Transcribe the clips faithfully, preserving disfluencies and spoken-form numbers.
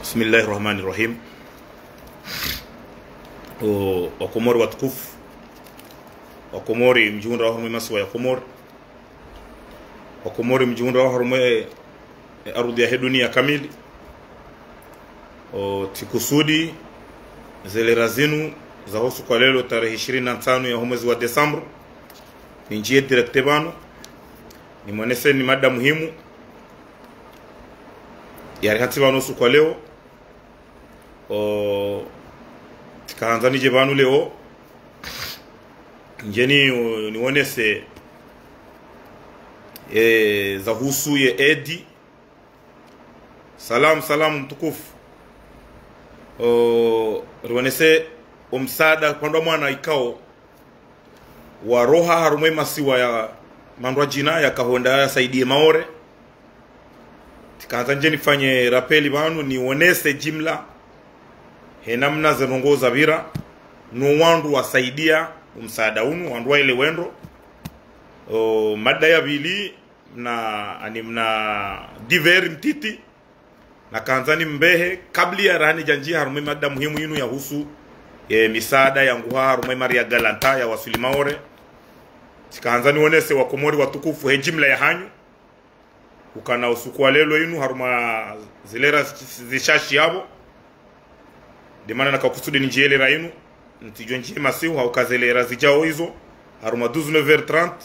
بسم الله الرحمن الرحيم. O, Wakomori watukufu, Wakomori mdjihundrao harumwa ye masiwa ya Komori, Wakomori mdjihundrao harumwa ye, ye ardhwi yahe dunia kamili. O, tsikusudi ze lera zinu za usiku wa leo tarehi ishirini na ntsanu ya ho mwezi wa desambru, nindjiye direct pvanu, nimwoneseni mada muhimu yari hantsi pvanu usiku wa leo. O, tsikahandza nidje pvanu leo, ndjeni, o, niwonese, e, za uhusu ye edi. Salam, salam mtukufu. O, riwonese o msaada pvandru wa mwana ikao waroha harumwa ye masiwa ya mandrwadjina yakahwenda yasaidiye Maore. Tsikahandza ndje nifanye rapeli pvanu niwonese jimla he namna ze ndrongoo zapvira, no wandru wasaidia o msaada unu, wandru waelewe ndro. O, mada ya pvili, mna, ani mna divers mtiti, nakahandza nimbehe, kabla ya raha nidjandjiye harumwa ye mada muhimu yinu ya uhusu ye misaada yanguha harumwa ye mari ya Galanta yawaswili Maore. Tsikahandza niwonese Wakomori watukufu he jimla yahanyu ukana usiku wa leo inu harumwa ze lera zishashi yapvo. Nde mana nakakusudi nindjiye lera inu, ntsidjo ndjiye masihu, hauka ze lera zidjao izo, harumwa dix-neuf heures trente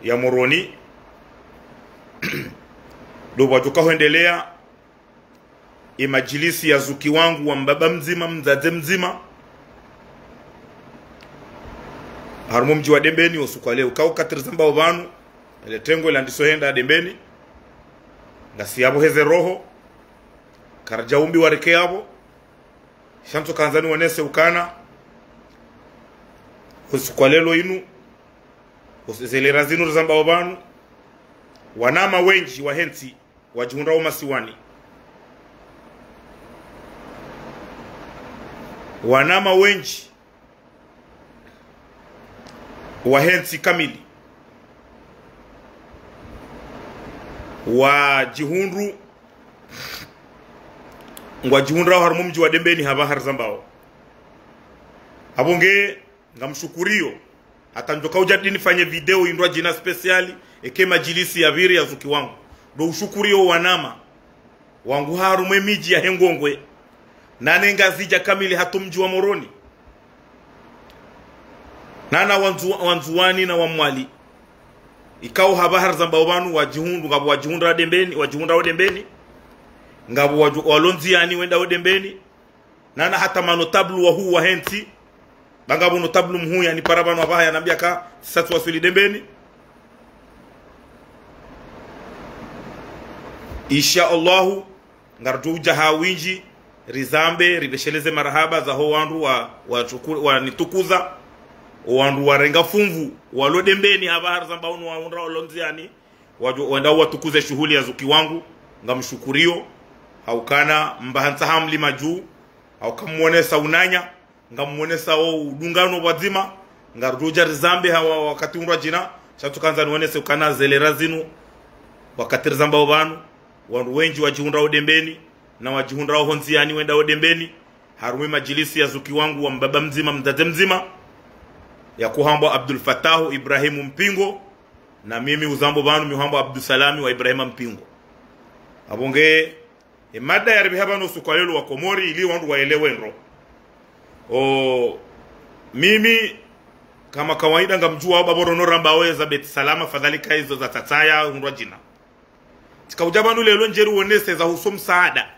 ya Moroni, ndo pvwadjo kahwendelea ye madjilisi ya zuki wangu wa mbaba mdzima, mdzadze mdzima, harumwa o mdji wa Dembeni usiku wa leo. Ukao wakati rizambao pvanu, ele tengwe landiso hwenda Dembeni, ngasi yapvo heze roho, karadja umbiwa rike yapvo. Sha ntsokandza niwonese ukana usiku wa leo inu, usi-, ze lera zinu rizambao pvanu, wanama wendji wahe ntsi wadjihundrao masiwani, wanama wendji wahe ntsi kamili wadjihundru, ngwadjihundrao harumwa o mdji wa Dembeni hapvaha rizambao. Apvo nge ngamshukuriyo, hata ndjo kaudja dini fanye video indrwadjina spécial, eka ye madjilisi ya pviri ya zuki wangu. Ndo ushukuriyo wanama wangu harumwa ye midji yahe Ngongwe, nane Ngazidja kamili hata o mdji wa Moroni, nana wa Ndzu-, wa Ndzuwani na wa Mwali. Ikao hapvaha rizambao pvanu wadjihundru, ngapvo wadjihundrao Dembeni, wadjihundrao Dembeni, ngapvo wadjo-, walo ndziyani wendao Dembeni, nana hata manotablu wahuu wahe ntsi, ba ngapvo notablu mhuu yanipara pvanu hapvaha yanambia ka sasa tsiwaswili Dembeni. Insha Allahu, ngaridjo udja ha windji, rizambe, ripvesheleze marahaba zaho wandru wa, wa tuku-, wanitukuza, o wandru warenga funvu, walo Dembeni hapvaha rizambao unu wahundra walo ndziyani, wadjo, wenda watukuze shuhuli ya zuki wangu, ngamshukuriyo, haukana mba hantsa hamlima dju, hauka mwonesa unanya, ngamwonesa o udungano pvwadzima, ngaridjo udja rizambe ha wa-, wakati undrwadjina, sha ntsokandza niwonese ukana ze lera zinu, wakati rizambao pvanu, wandru wendji wadjihundrao Dembeni, na wadjihundrao ho ndziyani wendao Dembeni, harumwa ye madjilisi ya zuki wangu wa mbaba mdzima, mdzadze mdzima, yakohambwa Abdul Fatahu Ibrahimu Mpingo, na mimi uzambo pvanu mi uhambwa Abdul Salami wa Ibrahima Mpingo. Apvo nge, ye mada yaripveha pvanu usiku wa leo Wakomori, ili wandru waelewe ndro. O, mimi, kama kawaida ngamdjuwao ba pvo rono rambao ye za Beit Salam, fadhwali ka izo za tsatsaya undrwadjina. Tsikaudja pvanu leo ndje riwonese za uhusu o msaada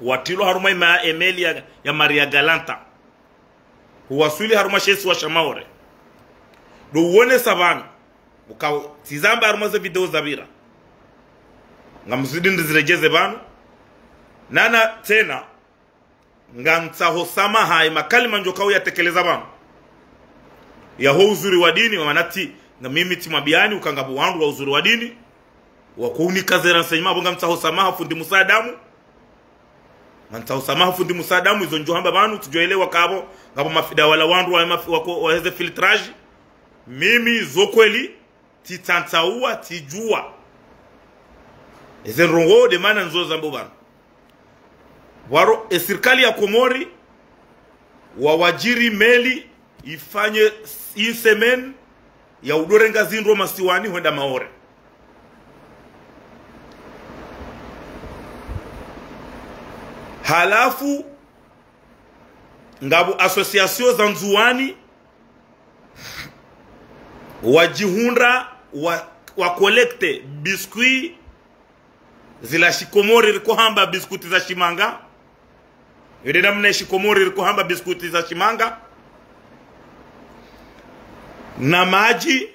watrilwa harumwa ye ma-, ye meli ya, ya mari ya Galanta, huwaswili harumwa she isiwa sha Maore. Ndo uwonesa pvanu, ukao, tsizamba harumwa ze video zapvira, ngamzidi ndiziredjeze pvanu, nana tsena, ngantsaho samaha ye makalima ndjo kao yatekeleza pvanu, yaho uzuri wa dini, wa mana tsi, nga mimi tsimwambiani, uka ngapvo wandru wa uzuri wa dini, wakounika ze renseignement, apvo ngamtsaho samaha fundi Musa Adamu. Ngantsaho samaha fundi Musa Adamu, izo ndjo hamba pvanu, tsidjo elewa ka apvo, ngapvo mafida wala wandru wa maf-, wako-, waheze filtrage. Mimi zo kweli, tsitsantsauwa, tsidjuwa. Eze ndrongoo nde mana ndzo zambao pvanu. Pvaro, e sirikali ya Komori, wawajiri meli, ifanye une semaine ya udorenga zindru masiwani hwenda Maore. Halafu, ngapvo association za Ndzuwani, wajihundra, wa, wa collecte biscuit zila shikomori riko hamba biscuit za shimanga. Yode namna shikomori riko hamba biscuit za shimanga. Na madji,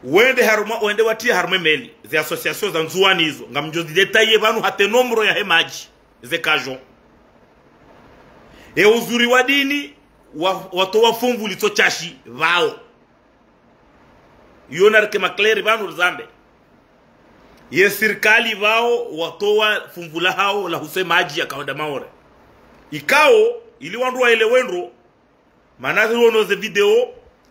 wende harumwa, wende watriye harumwa meli. Ze association za Ndzuwani izo, ngamdjo zi détailler pvanu hata nombre yahe madji, ze cajon. E uzuri wa dini, wa, watowa fumvu litso shashi pvao. Iyo narike ma clair pvanu rizambe. Ye sirikali pvao watowa fumvu lahao la huse madji yakao hwenda Maore. Ikao, ili wandru waelewe ndro, mana zi wono ze video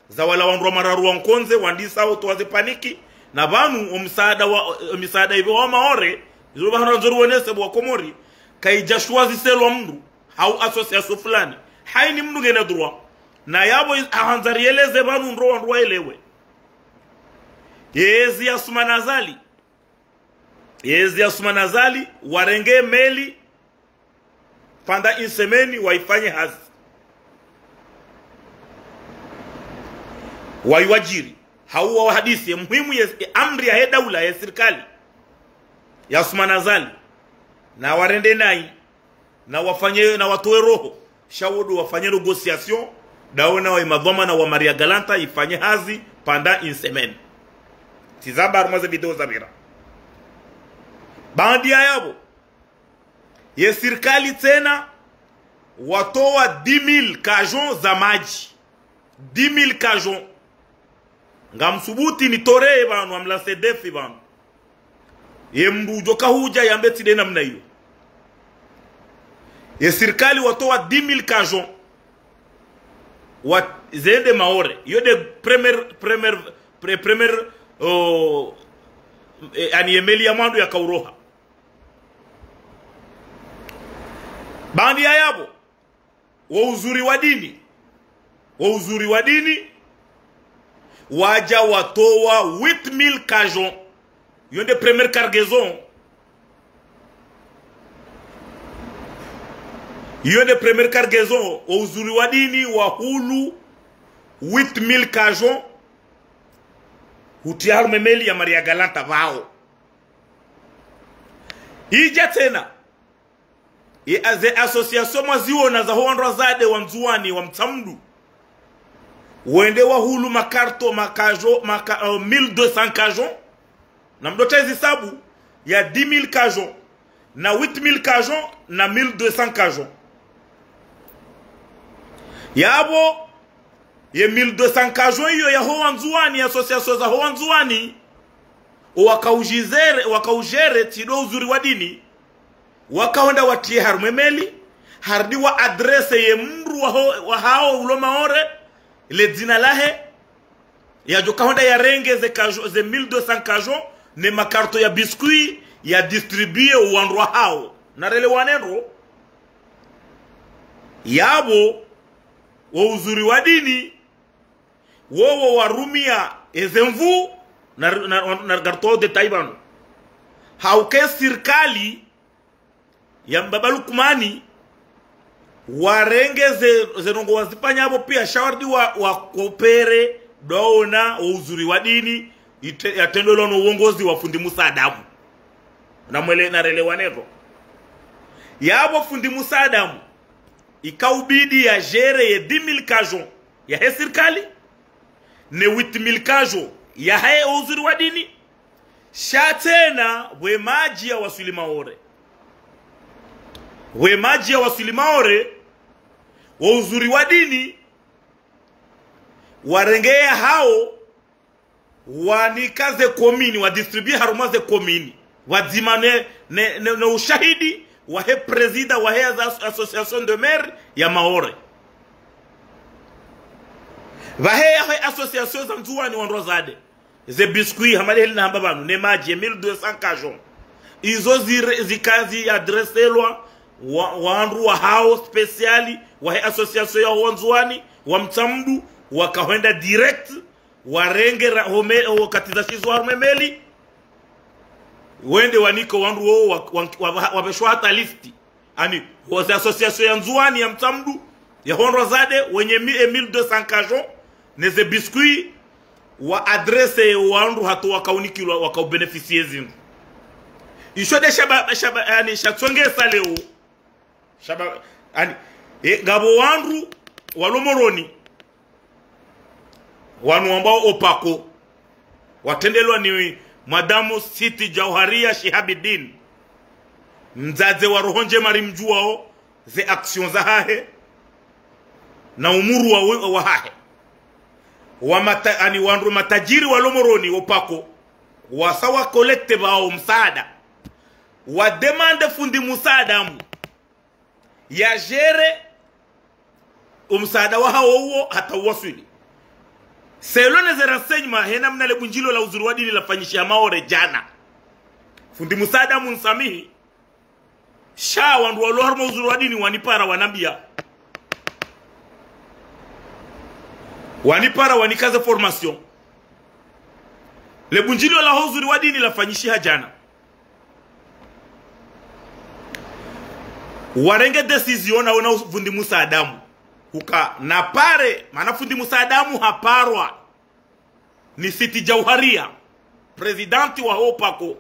za wala wandru wa mararu wa nkondze, wandisa utowa ze paniki, na pvanu o msaada wa, o misaada ipvo wa Maore, izo pvahanu ndzori wenese bo wa Komori, kaidja shwaziselwa mndru, hau association fulani. Haini mndru ngena droit. Na yapvo is-, ahandza rieleze pvanu ndro wandru waelewe. Yezi ya Assoumani Azali. Yezi ya Assoumani Azali, warenge meli, pendant une semaine, waifanye hazi. Waiwajiri. Hau wawahadisi, ye muhimu ye, ye amri yahe daula, ye sirikali ya Assoumani Azali. Na warende nayi, na wafanye, na watowe roho. Sha wodo wafanye négociation, dawo na wa imadhwamana wa Maria Galanta ifanye hazi pendant une semaine. Tsi zamba harumwa ze video zapvira. Baanda ya yapvo, ye sirikali tsena watowa dix mille cajon za madji. Dix mille cajon. Ngamsubuti nitowe pvanu, amlance défi pvanu. Ye mndru udjo kahudja yambe tsi nde namna iyo. Ye sirikali watowa dix mille cajon. Wa, zende Maore. Iyo nde première, première, pre-, première, oh, eh, yaani ye meli ya mwando yakauroha. Baanda ya yapvo, wo uzuri wa dini. Wo uzuri wa dini. Wadja watowa huit mille cajon. Iyo nde première cargaison. Iyo nde première cargaison. Wo uzuri wa dini wahulu huit mille cajon. Hutriya harumwa meli ya Maria Galanta pvao. Idja tsena. Ye, a, ze association mwaziona za ho wandru wazade wa Ndzuwani wa Mtsamdu. Wende wahulu makarto, ma cajon, ma ca-, euh, mille deux cents cajon. Na mdru tsazi hisabu ya dix mille cajon, na huit mille cajon, na mille deux cents cajon. Yapvo, ye mille deux cents cajon iyo ya ho wa Ndzuwani, association za ho wa Ndzuwani, o wakaujizere, wakaujere tsi ndo uzuri wa dini, wakahwenda watriye harumwa meli, harudi wa adresse ye mndru waho, wahao ulo Maore, le dzina lahe, yadjo kahwenda yarenge ze cajon, ze mille deux cents cajon, ne makarto ya biscuit, ya distribuer o wandru wahao. Narelewane ndro. Yapvo, wo uzuri wa dini, wowo warumia eze nvu, na, na, na, na garto de taibano. Hauka ye sirikali ya Mbaba Lukumani, warenge ze, ze ndrongoo wazifanya yapvo pia, sha warudi wa, wa kopere, dwaona, wo uzuri wa dini, ite-, yatrendwa no uongozi wa fundi Musa Adamu. Na mwele, narelewane ndro. Yapvo fundi Musa Adamu, ikaubidi ya gérer ye dix mille cajon yahe sirikali, ne huit mille cajon yahe wo uzuri wa dini, sha tsena pvwe madji ya waswili Maore. Pvwe madji ya waswili Maore, wo uzuri wa dini, warenge yahao, wanika ze commune, wa distribuer harumwa ze commune. Pvwadzima ne, ne, ne, ne ushahidi wahe président wahe as-, association de maires ya Maore. Pvahe yahe association za Ndzuwani wandru wazade. Ze biscuit, hama leheli nahamba pvanu, ne madji, mille deux cents cajon. Izo zire-, zika ziadresselwa wa-, wandru wahao spécial, wahe association ya Wandzuwani, wa Mtsamdu, wakahwenda direct, warenge ra-, home-, wakati za shizo harumwa meli, wende wanike wandru wo wa-, wa-, wa-, wapveshwa hata liste. Ani, woze association ya Ndzuwani ya Mtsamdu, ya Hondrwazade, wenye mi-, e mille deux cents kajo, neze biscuit, waadresse wandru hata wakaunikilwa, wakaubénéficier zinu. Isho nde shaba-, shaba-, ani, shatsongesa leo. Shaba-, ani, e, ngapvo wandru, walo Moroni, wanu wambwao Opako, watrendelwa ni Madamu Siti Djauharia Shihabidin, mdzadze wa roho ndjema rimdjuwao, ze action zahahe, na umuru wa, wahahe. Wa mata-, ani wandru matajiri walo Moroni Opako, wasa wacollecte pvao msaada. Wademande fundi Musa Adamu yagère omsaada wahao uwo hata uwaswili. Selon neze renseignements, hena mna le bundjilio la uzuri wa dini lafanyishiha Maore djana. Fundi Musa Adamu, nsamihi. Sha wandru walo harumwa uzuri wa dini wanipara wanambia. Wanipara wanika ze informations. Le bundjilio laho uzuri wa dini lafanyishiha djana. Warenge décision na wona fundi Musa Adamu. Huka napare, mana fundi Musa Adamu haparwa ni Siti Djauharia, présidente wa Opako.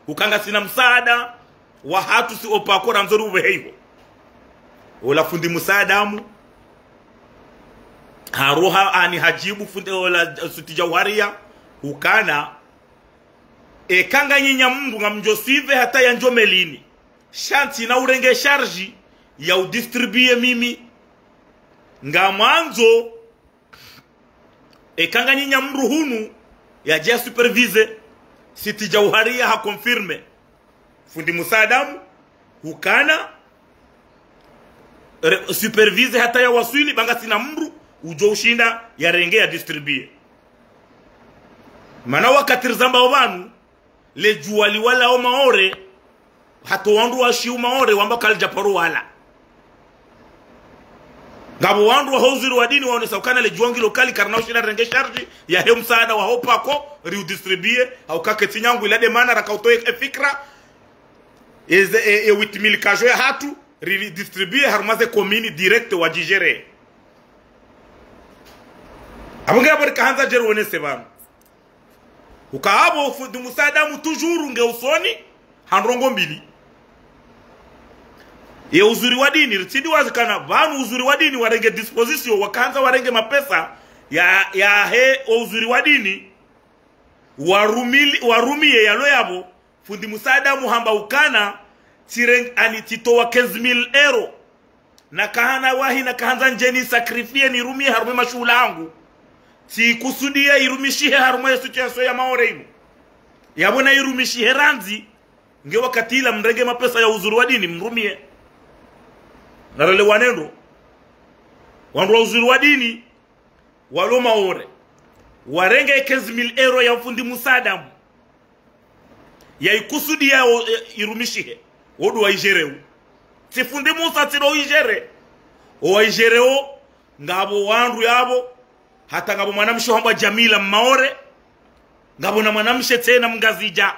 Huka ngasina msaada wahatru si Opako randzo ri upvehe iho. Ola fundi Musa Adamu, haroha ani hadjibu fundi ola Siti Djauharia, hukana, eka nganyi nyamndru ngamdjo suivre hata yandjo melini. Sha ntsina urenge charge ya udistribuer mimi. Ngamwandzo, eka nganyi nyamndru hunu, yadje yasupervise. Siti Djauharia haconfirme fundi Musa Adamu, hukana, re-, supervise hata yawaswili, ba ngasina mndru udjo ushinda yarenge yadistribuer. Mana wakati rizambao pvanu, le djuwa liwalao Maore, hata wandru washiyo Maore wamba kalidjaparo wala. Ngapvo wandru waho uzuri wa dini waonesa ukana le djuwa ngilo kali, karina ushinda rirenge charge yahe msaada wa Opako, riudistribuer, hauka ketsi nyangu ila nde mana rakautoa e fikra, eze, e, e huit mille kajo yahatru, riridistribuer harumwa ze commune direct wadjigère. Apvo nge apvo rikahandza djeri wonese pvanu. Uka apvo fundi Musa Adamu toujours nge usoni, ha ndrongo mbili. Ye uzuri wa dini, ritsi ndiwazi kana pvanu uzuri wa dini warenge disposition, wakahandza warenge mapesa ya, yahe o uzuri wa dini, warumili-, warumiye yalo yapvo, fundi Musa Adamu hamba ukana, tsireng-, ani tsitowa quinze mille euros. Nakahana wahi, nakahandza ndjeni sacrifier nirumiye harumwa mashuhuli yangu. Tsikusudia irumishihe harumwa ye situation ya Maore inu. Yapvo na irumishihe randzi, nge wakati ila mrenge mapesa ya uzuri wa dini mrumiye. Narelewane ndro. Wandru wa uzuri wa dini, walo Maore, warenge quinze mille euros ya fundi Musa Adamu. Yaikusudia o, e, irumishihe. Wo ndo waigère wo. Tsi fundi Musa tsi ndo uigère. O waigère wo, ngapvo wandru yapvo, hata ngapvo mwanamshe hambwa Jamila Mmaore, ngapvo na mwanamshe tsena Mngazidja.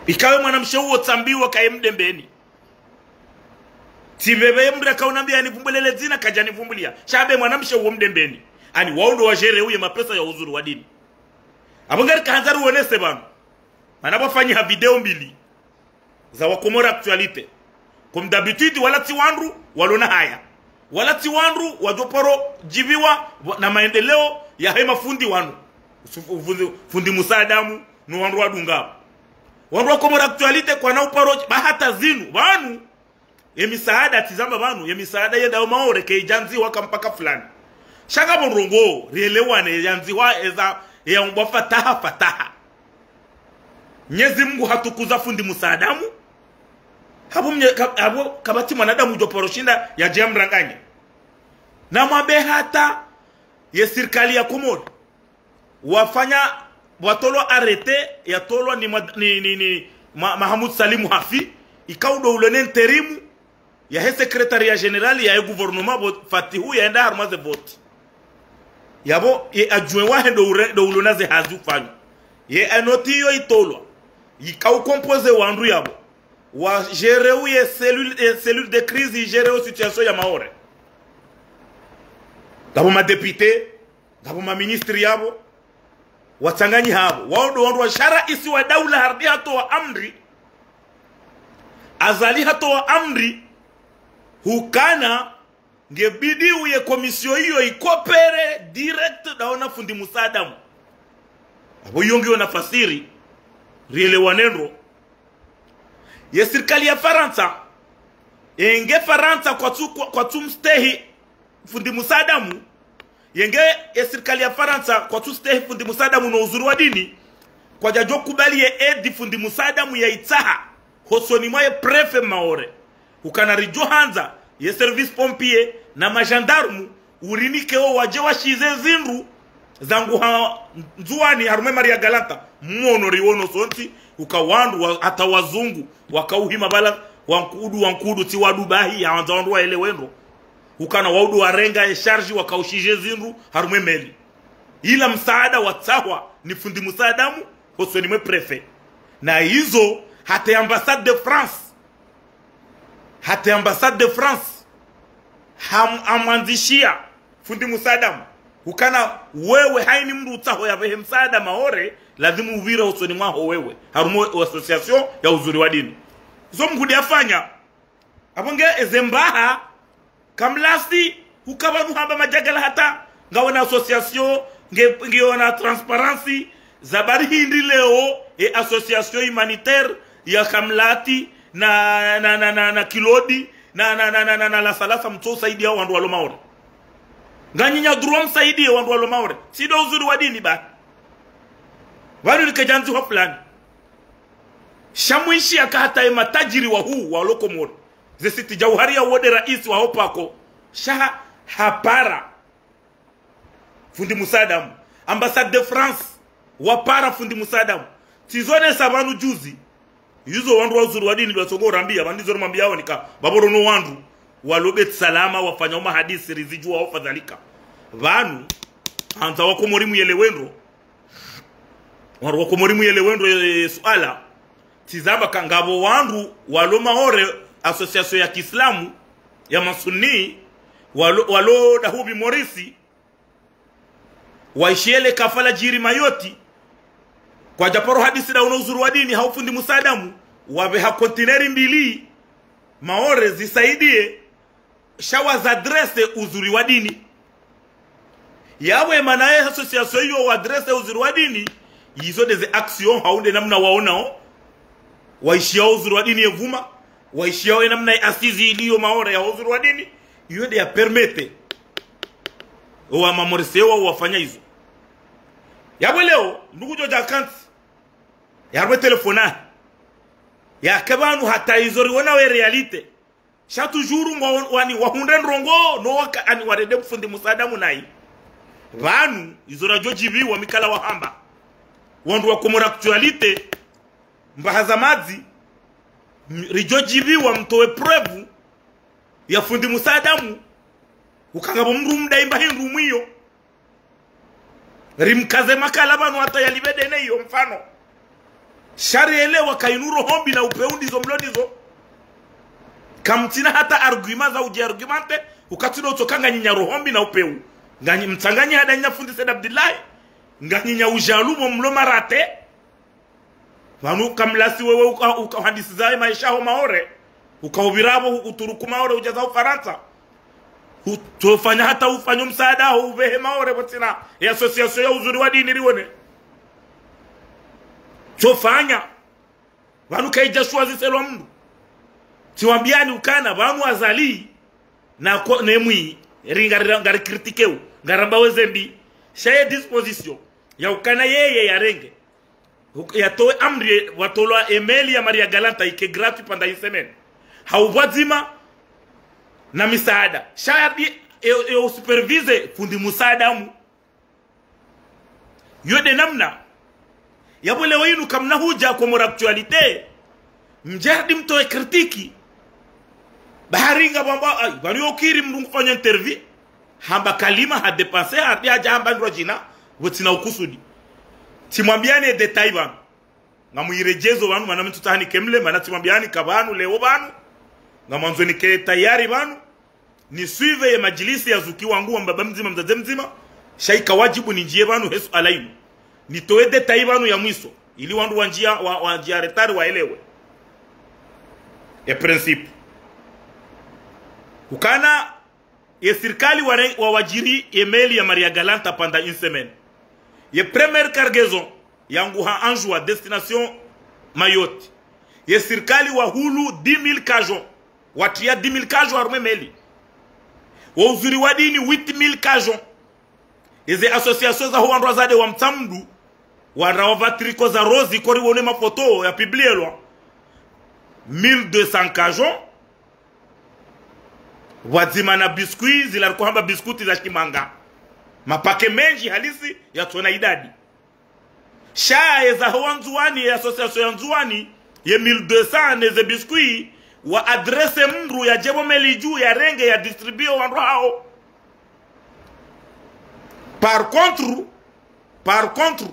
Ikawe mwanamshe uwo tsambiwa kaye Mdembeni. Tsi pvepve ye mndru yakaunambia yanipvumbulele dzina, kadjanipvumbulia. Sha be mwanamshe uwo Mdembeni. Ani wao ndo wagère uye mapesa ya uzuri wa dini. Apvo ngarikahandza riwonese pvanu. Mana pvwafanyiha video mbili za Wakomori Actualité. Comme d'habitude, wala tsi wandru walona haya. Wala tsi wandru wadjoparo djiviwa wa-, na maendeleo yahe mafundi wanu. Usu-, fundi, fundi Musa Adamu, no wandru wadunga. Wandru wa Komori Actualité kwana uparo dji-, ba hata zinu, pvanu, ye misaada tsi zamba pvanu, ye misaada yendao Maore kayidjandziwa ka mpaka fulani. Sha ngapvo ndrongo, rielewane, yandziwa eza, yaumbwa fataha, fataha. Mnyezi Mungu hatukuza fundi Musa Adamu. Hapvo mnye-, ka-, hapvo kapvatsi mwanadamu djoparo shinda yadje yamranganye. Na mwambe hata ye sirikali ya Komori wafanya Pvwatolwa arrêté, yatolwa ni, mwa- ni, ni, ni ma- Mahamoud Salim Hafi, ikao ndo ulo ne intérim yahe secrétariat général yahe gouvernement, pvo Fatihu yaenda harumwa ze vote. Yapvo ye adjoint wahe ndo ure- ndo ulo na ze hazi ufanywa. Ye note iyo itolwa, ikao composé wandru yapvo wa gérer ye cellule, ye cellule de crise, i gérer situation ya Maore. Ngapvo ma député, ngapvo ma ministre yapvo, watsanganyiha pvo. Wao ndo wandru wa sha raisi wa daula harudi hatowa amri. Azali hatowa amri, hukana nge bidi uye commission iyo i coopérer direct daho na fundi Musa Adamu. Apvo iyo ngiyo nafasi ri- rielewane ndro. Ye sirikali ya Farantsa, yenge Farantsa kwatsu- kwa- kwatsu mstehi fundi Musa Adamu, yenge ye sirikali ya Farantsa kwatsu stehi fundi Musa Adamu no Uzuri wa Dini, kwadjadjo kubali ye aide fundi Musa Adamu ya itsaha hosoni mwa ye préfet Maore. Hukana ridjo handza ye service pompier na ma gendarme urinike wo wadje washize zindru zangu ha Ndzuwani harumwa ye Maria Galanta. Mwono riwono sontsi, uka wandru wa- hata wazungu wakauhima pvala, wankudu, wankudu, tsi wadu bahi, ya wandza wandru waelewe ndro. Hukana waudu warenga ye charge wakaushije zindru harumwa ye meli. Ila msaada watsahwa ni fundi Musa Adamu hosoni mwe préfet. Na izo hata ye ambassade de France, hata ye ambassade de France ham- hamwandzishia fundi Musa Adamu, hukana wewe haini mndru utsaho yapvehe msaada Maore, lazimu upvire hosoni mwaho wewe harumwa ye association ya Uzuri wa Dini. Zo mhudi afanya. Apvo nge eze mbaha, kamlasi, huka pvanu hamba madjagala hata, ngawe na association, nge- ngiyo na transparence, za bari hindri leo, ye association humanitaire ya Kamlati, na, na, na, na, na Kilodi, na, na, na, na, na, na Lasalasa, mtso usaidia wandru walo Maore. Nganyi nya droit msaidie wandru walo Maore. Tsi ndo Uzuri wa Dini ba. Pvanu nike djandzi ho fulani. Sha mwishi yaka hata ye matajiri wahuu walo Komori. Ze Siti Djauhari ya wo nde raisi waho pako. Sha ha- hapara fundi Musa Adamu. Ambassade de France wapara fundi Musa Adamu. Tsizonesa pvanu juzi. Izo wandru wa Uzuri wa Dini ndo watsongo urambia, pvanu ndizo rimwambiao nika, pvapvo ro no wandru walo Beit Salama wafanya uma hadisi rizidjuwa wafadhalika. Pvanu, handza wa Komori muyelewe ndro. Wandru wa Komori muyelewe ndro, e, suala. Tsizamba ka ngapvo wandru walo Maore, association ya kiislamu ya masunni, walo, walo dahubi Morisi, waishiele kafa la djiri Mayotte, kwadjaparo hadisi da uno Uzuri wa Dini hau fundi Musa Adamu, wapveha kontineri mbili Maore zisaidie, sha wazadresse Uzuri wa Dini. Yapvo emana ye association iyo wadresse Uzuri wa Dini, izo nde ze action hau nde namna waonao, waishiao Uzuri wa Dini yevuma, waishiao enamna ye assise iliyo Maore ya Uzuri wa Dini, iyo nde ya permettre owa Mamorisé wa wafanya izo. Yapvo leo, ndugu Djodja Kantsi, yarwe telefona. Yake pvanu hata izo riwona we réalité. Sha toujours ngwa wani wahundre ndrongo, no waka ani warende fundi Musa Adamu nayi. Pvanu, izo radjo djiviwa mikala wahamba. Wandru wa Comores Actualité, mbaha za madzi, m- ridjo djiviwa mtowe preuve ya fundi Musa Adamu, uka ngapvo mndru mdayi mba hindru mwiyo. Rimkaze makala pvanu hata yalipve dene iyo mfano. Sha rielewa ka inu roho mbi na upvewu ndizo mlo ndizo. Kamtsina hata argument za udji argumenter, uka tsi ndo utsoka nganyi nya roho mbi na upvewu. Nganyi mtsanganyi hada nya fundi Said Abdillahi. Nganyi nya udjalumo mlo marate. Pvanu kamlasi wewe uka, uka hadisi zaye maesha ho Maore. Uka upvira pvo uturuku Maore udja za Ufarantsa. Utsofanya hata ufanye msaada ho upvehe Maore pvo tsina. Ye association ya Uzuri wa Dini riwone. Tsofanya. Pvanu kaidja shuwaziselwa mndru. Tsiwambiani ukana, pvanu Azali. Na ko, ne mwi. Ringa, ringa, ngari critiquer u. Ngaramba weze mbi. Sha ye disposition. Ya ukana yeye yarenge. Huk- yatowe amri, watolwa emeli ya Maria Galanta ike gratuit pendant une semaine. Ha upvwadzima na misaada. Sha ya di, e, e, usupervise fundi Musa Adamu. Yo nde namna. Yapvo leo inu kamna hudja Comores Actualité, mdje harudi mtowe critique. Bahari ngapvo amba, ayi, pvanu yokiri mndru ngufanya interview, hamba kalima, ha dépasser, harudi hadja hamba ndro djina, pvo tsina ukusudi. Tsimwambiani ye détail pvanu. Ngamuyiredjezo pvanu, mana mi ntsutsaha nikemle, mana tsimwambiani ka pvanu, leo pvanu. Ngamwandzo nike tayari pvanu. Ni suivre ye madjilisi ya zuki wangu wa mbaba mdzima, mdzadze mdzima. Sha ika wadjibu nindjiye pvanu he suala inu. Nitowe détail pvanu ya mwiso. Ili wandru wandjia, wa, wandjia retard waelewe. Ye principe. Ukana, ye sirikali wa, wa wadjiri ye meli ya Maria Galanta pendant une semaine. Ye première cargaison, yanguha Anjouan, destination Mayotte. Ye sirikali wahulu dix mille cajons. Watria dix mille cajons harumwa ye meli. Wo uzuri wa dini huit mille cajons. Eze association zaho wandru wazade wa Mtsamdu, wandru wa pvatriko za Rozi, kori wone mafoto ya publielwa. Mille deux cents cajons. Pvwadzima na biscuit, zila riko hamba biscuit za shimanga. Mapake mendji halisi yatsona idadi. Sha ye zaho wa Ndzuwani, ye association ya Ndzuwani, ye mille deux cents neze biscuit, wa adresse mndru yadje pvo meli dju, yarenge, ya distribue wandru hawo. Par contre, par contre,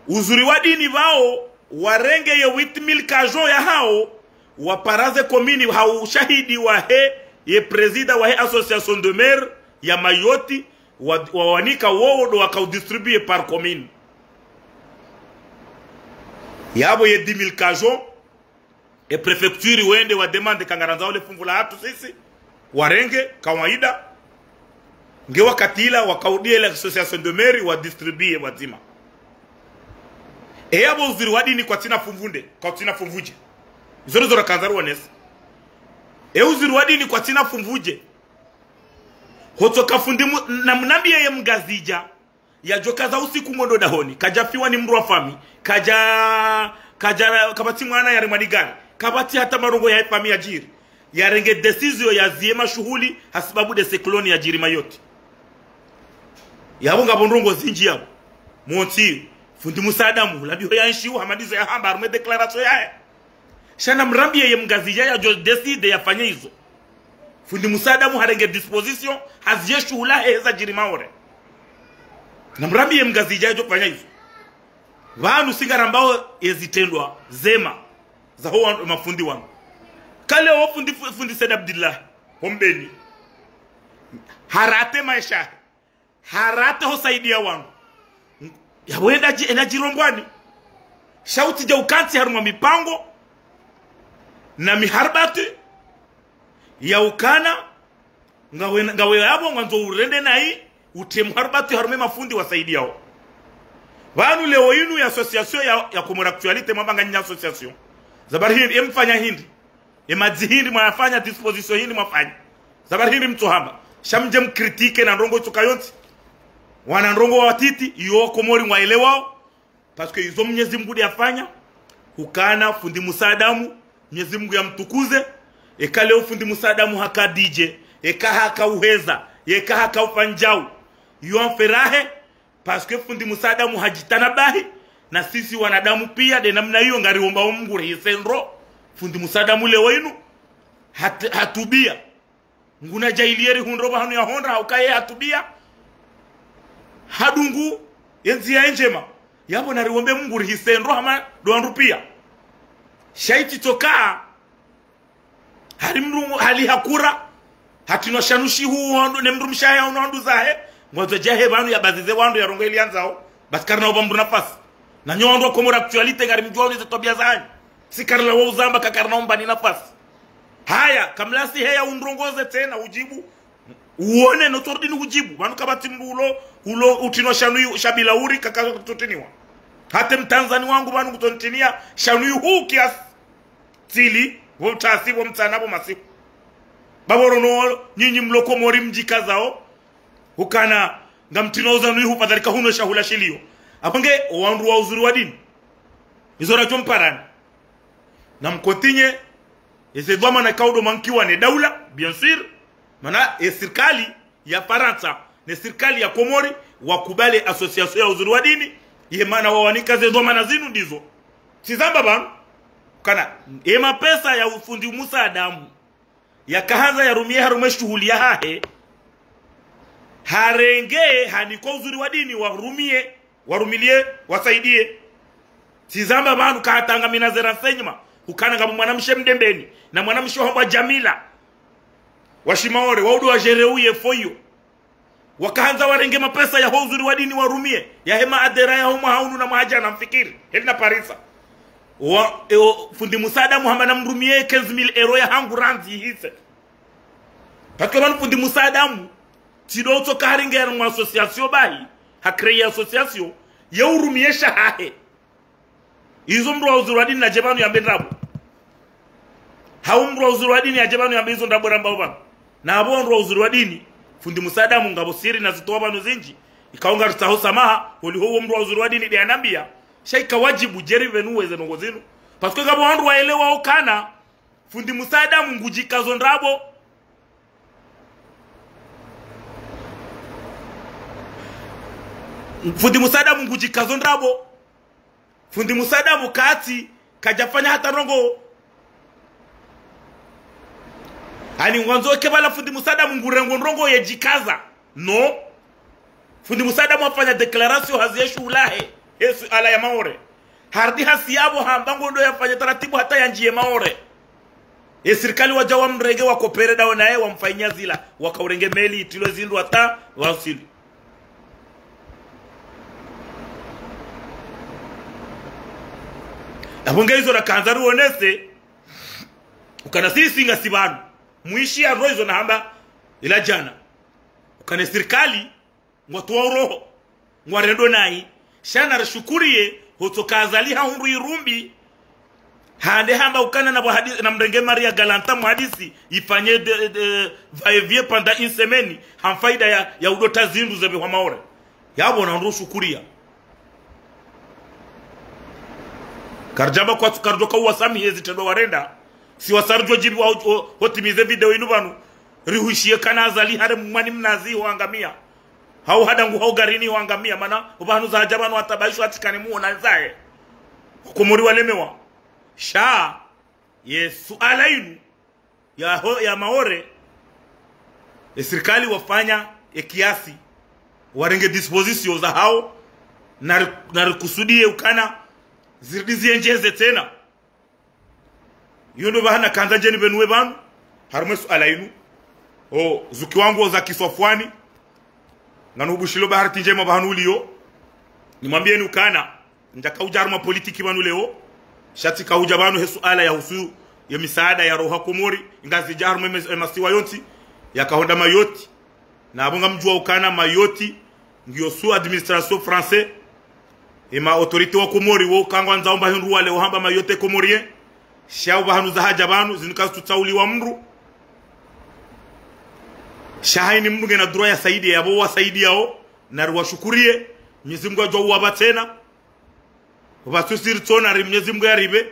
uzuri wa dini pvao, warenge ye huit mille cajons yahawo, wapara ze commune ha ushahidi wahe, ye président wahe association de maires ya Mayotte, wa, wawanika wowo ndo wakaudistribue par commune. Yapvo ye dix mille cajons, e préfecture wende wa demande ka ngarandzao le funvu lahatru sisi, warenge, kawaida. Nge wakati ula, wakaudia ile association de maires, wadistribue pvwadzima. E yapvo uzuri wa dini kwatsina funvu nde, kwatsina funvu dje. Izo ndo zo rakandza ruonese. E uzuri wa dini kwatsina funvu dje. Hotsoka fundi mu-, na mnambiye ye mngazidja. Yadjokaza usiku ngondo dahoni, kadjafiwa ni mndru wa fami, kadja, kadja, kapvatsi mwana yaremwa ni gari, kapvatsi hata marongo ya fami yadjiri. Yarenge décision yaziye mashuhuli, hasibabu de cyclone yadjiri Mayotte. Yapvo ngapvo ndrongo zindji yapvo. Montsi, fundi Musa Adamu, labiho ya nshiu, hama ndizo yahamba, harumwa ye déclaration yahe. Sha na mrambiye ye mngazidja yadjo décider yafanye izo. Fundi Musa Adamu harenge disposition, haziye shuhula he zadjiri Maore. Na mrambiye ye mngazidja yadjo fanya izo. Pvanu si ngarambao ye zitrendwa zema zaho wa, mafundi wanu. Kale wo fundi, fundi Said Abdillah, ho Mbeni. Harate maesha. Harate ho saidia wanu. Yapvo enda dji-, enda djirombwani. Sha utsidja ukantsi harumwa mipango na miharibatwi ya ukana, ngawe, ngawe yapvo ngwandzo urende nayi, utie mharibatwi harumwa ye mafundi wasaidiao. Pvanu leo inu ye association ya, ya Comores Actualité, mwamba nganyi na association. Za bari hindri, emfanya hindri. Ye madzi hindri mwayafanya, disposition hindri mwafanya. Za bari hindri mtsohamba. Sha mdje mcritique na ndrongo itsoka yontsi. Wana ndrongo wa watiti, iyo Komori ngwaelewao. Parce que izo Mnyezi Mungu nde yafanya. Hukana fundi Musa Adamu, Mnyezi Mungu yamtukuze. Eka leo fundi Musa Adamu haka D J, eka haka uheza, eka haka ufanya djau. Iyo amfurahe. Parce que fundi Musa Adamu hadjitanabahi, na sisi wanadamu pia, nde namna iyo ngariomba o Mungu rehise ndro. Fundi Musa Adamu leo inu, hat-, hatubia. Nguna jahiliya rihundro pvahanu yahondra, hauka ye hatubia. Hadungu, ye ndzia ye ndjema. Yapvo nariombe Mungu rehise ndro hama ndo wandru pia. Sha itsi tsoka, hari mndru, hali hakura, hatrinwa shanu shihu hondro, ne mndru mshe yahe hunu hondro zahe, ngwandzo djahe pvanu yabazize wandru yarongoe ili yandzao, basi karina uba mndru nafasi. Na nyo wandru wa Comores Actualité ngarimdjuao ni ze twabia zanyu. Si karina wa uzamba ka karina umbani nafasi. Haya, kamlasi heya undrongoze tsena udjibu, uone no tordini udjibu, pvanu kapvatsi mndru ulo, ulo utrinwa shanu yu, sha bilauri kaka tsotriniwa. Hata Mtanzania wangu pvanu kutsontrinia shanu yu huu kiasi. Tsili, pvo mtasi, pvo mtsana, pvo masiku. Ba pvo rono, nyinyi mlo Komori mdjikazao. Hukana, ngamtrina uza nui hufadhali ka hunu shahula shilio. Apvo nge, wandru wa uzuri wa dini. Izo ratso mparani. Na mcontinue, eze dhwamana ikao ndo mankiwa ne daula, bien sûr. Mana, ye sirikali ya Farantsa, ne sirikali ya Komori, wakubali association ya uzuri wa dini, Ye mana wawanika ze dhwamana zinu ndizo. Tsizamba pvanu. Kana, ye mapesa ya fundi Musa Adamu. Yakahandza yarumiye harumwa ye shuhuli yahahe. Harenge, hanikwa uzuri wa dini warumiye, warumiliye, wasaidiye. Tsizamba pvanu kahatanga mina ze renseignements. Ukana ngapvo mwanamshe Mdembeni, na mwanamshe wahambwa Jamila. Wa Shimaore, waudu wa gérer uye foyo. Wakahandza warenge mapesa yaho uzuri wa dini warumiye, yahe maadhera yaho mwaha unu na mwaha jana mfikiri, heli na parisa. Wa, e, o, fundi Musa Adamu hamba namrumiye quinze mille euros yahangu randzi ihise. Parce que pvanu fundi Musa Adamu, tsi ndo utsoka harenge ya mwa association bahi, ha créer association, ye urumiye shahahe. Izo mndru wa uzuri wa dini nadje pvanu yambe ndrabo. Hau mndru wa uzuri wa dini yadje pvanu yambe izo ndrabo rambao pvanu. Na apvo mndru wa uzuri wa dini, fundi Musa Adamu ngapvo siri nazitowa pvanu zinji. Ikao ngaritsaho samaha, holiho uwo mndru wa uzuri wa dini nde yanambiya. Sha ika wajibu djeri pvenu weze ndrongo zinu. Parce que ngapvo wandru waelewa ukana, fundi Musa Adamu ngudjikazo ndrabo. Fundi Musa Adamu ngudjikazo ndrabo. Fundi Musa Adamu katsi, kadjafanya hata ndrongo. Ani ngwandzo eke pvala fundi Musa Adamu ngurengo ndrongo yedjikaza. No. Fundi Musa Adamu hafanya déclaration hazi ye shuhula he, he suala ya Maore. Harudi hasi yapvo hamba ngondo yafanye taratibu hata yandjiye Maore. Ye sirikali wadja wamrenge wakopere dawo naye wamfanyia zila. Wakaurenge meli itilwe zindru hata wasili. Apvo nge izo rakandza rionese. Ukana sisi ngasi pvanu. Mwishi ya roizo na hamba ila jana. Ukana sirikali ngwatowa uroho, ngwarendo nayi, sha narishukuriye, hotsoka Azali hahundru irumbi, hande hamba ukana na wahadi-, namrenge Maria Galanta muhadisi, ifanye de, de, va-et-vient pendant une semaine, ha faida ya, ya udota zindru zepvehwa Maore. Yapvo nandru shukuriya. Karidjamba kwatsu karidjoka uwasamihi zitrendwa warenda, si wasa ridjo djibu wa, o, hotimize video inu pvanu, rihuishiye kana Azali hare mwani mnazi iho angamia. Hau hadangu hau garini iho angamia, mana, opvahanu zaja pvanu watabaishwa hatsikani muona zahe. Wakomori walemewa. Sha, ye suala inu, ya ho, ya Maore, ye sirikali wafanya ye kiasi, warenge disposition zahao, nari, narikusudiye ukana, zirudi ziendjeze tsena. Iyo ndo pvahanu nakandza ndjeni pvenu we pvanu, harumwa ye suala inu. O, zuki wangu o Zaki Swafwani. Nganu hubushilo bahati ndjema pvahanu uliyo. Nimwambiyeni ukana, ndjaka udja harumwa politiki pvanu leo. Sha tsika udja pvanu he suala yahusu ye misaada ya roha Komori. Ngazidja harumwa ye mes-, ye masiwa yontsi. Yakahonda Mayotte. Na apvo ngamdjuwa ukana Mayotte ngiyo sous administration française. Ye ma autorité wa Komori wo kangwandzao mba hindru wale wahamba Mayotte comorien. Sha opvahanu zahaja pvanu, zinu kazitsutsauliwa mndru. Sha hayini mndru ngena droit ya saidiya, yapvo wasaidiyao, nariwashukuriye, Mnyezi Mngu adjuwa uwapva tsena. Opvatsu siri tsona ri Mnyezi Mngu yaripve.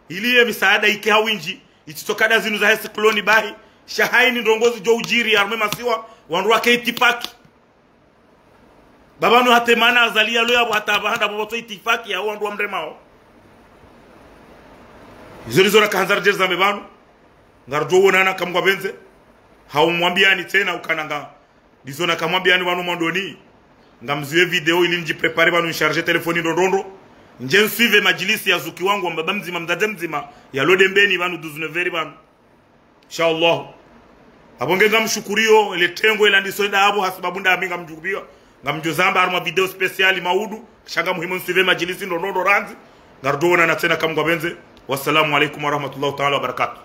Ili ye misaada ike ha windji, itsitsoka nda zinu zahe sikloni bahi. Sha hayini ndrongo zidjo udjiri, harumwa ye masiwa, wandru wake itifaki. Pvapvanu hata mana Azali yalo yapvo hata pvahanda pvo pvatso itifaki ya wandru wamremao. Izo ndizo nakahandza ridjeri zambe pvanu. Ngaridjo wonana kamngwapvendze. Haumwambiyani tsena ukana nga. Ndizo nakamwambiyani pvanu mwandoni. Ngamziwe video ili ndjiprépare pvanu ncharge telefoni ndrondrondro. Ndje nsuive madjilisi ya zuki wangu wa mbaba mdzima mdzadze mdzima. Yalo Dembeni pvanu douze neuf heures pvanu. Inshallah. Apvo nge ngamshukuriyo, le tengo ila ndiso nda apvo, hasibabu nda ami ngamdjukubiwa. Ngamdjozamba harumwa video spécial maudu, sha nga muhimu nsuive madjilisi ndrondrondro randzi. Ngaridjo wonana tsena kamngwapvendze. Wassalamu alaikum warahmatullahi taala wabarakatuh.